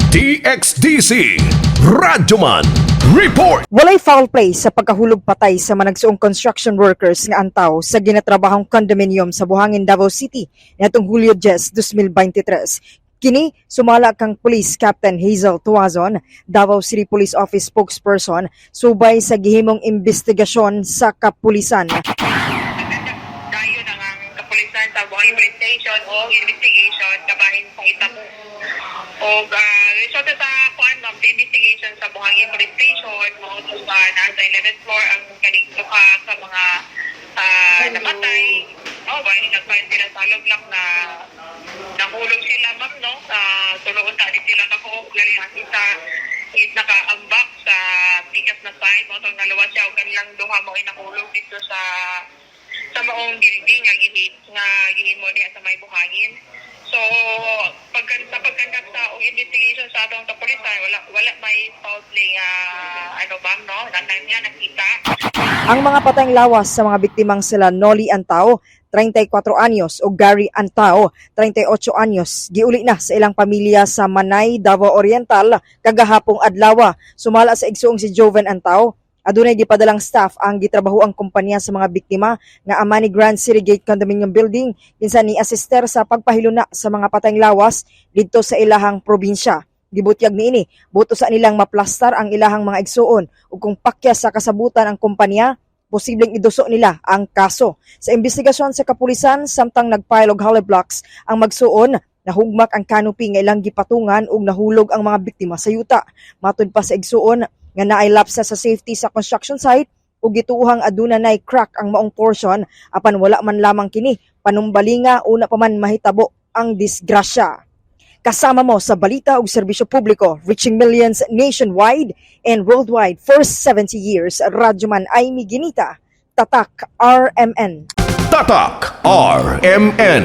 DXDC Radyoman Report. Walay foul play sa pagkahulog patay sa managsuong construction workers nga Antao sa ginatrabahong condominium sa Buhangin, Davao City niadtong Hulyo 10, 2023. Kini sumala kang Police Captain Hazel Tuazon, Davao City Police Office spokesperson, subay sa gihimong investigasyon sa kapulisan. Dayon ang kapulisan sa Buhangin Police Station o investigation kabahin sa hitabo. O resulta sa kuan, ma'am, sa investigation sa Buhangin Police Station, mao to sa nasa 11th floor ang kaning duha sa mga namatay. Oh, bali nag-file sila sa hollow block na nahulog sila, ma'am, no? Tulo sa di sila kabuok, gali ang isa is nakaambak sa pikas na side mao tong naluwas siya ug kanilang duha mo ay nahulog dito sa maong building nga gihimo diha sa may Buhangin. So sa pagkandak sa og investigation sa atong kapulisan, wala wala may foul play nga ano ba, no, that time nga nakita. Ang mga patayng lawas sa mga biktimang sila Noli Antao, 34 anyos, o Gary Antao, 38 anyos, giuli na sa ilang pamilya sa Manay, Davao Oriental, kagahapong adlaw. Sumala sa igsuong si Joven Antao, adunay gipadalang staff ang gitrabaho ang kumpanya sa mga biktima nga Amani Grand City Gate Condominium Building kinsa ni asister sa pagpahiluna sa mga patayng lawas didto sa ilahang probinsya. Gibutyag niini, buto sa nilang maplastar ang ilahang mga igsuon ug kung pakyas sa kasabutan ang kumpanya, posibleng iduso nila ang kaso. Sa investigasyon sa kapulisan, samtang nagpile og hollow blocks ang magsuon, nahugmak ang canopy nga ilang gipatungan ug nahulog ang mga biktima sa yuta. Matud pa sa igsuon nga naay lapsa sa safety sa construction site ug gituohang aduna nay crack ang maong portion, apan wala man lamang kini panumbalinga una pa man mahitabo ang disgrasya. Kasama mo sa balita ug serbisyo publiko, reaching millions nationwide and worldwide for 70 years. Radyoman Aimee Ginita, Tatak RMN. Tatak RMN.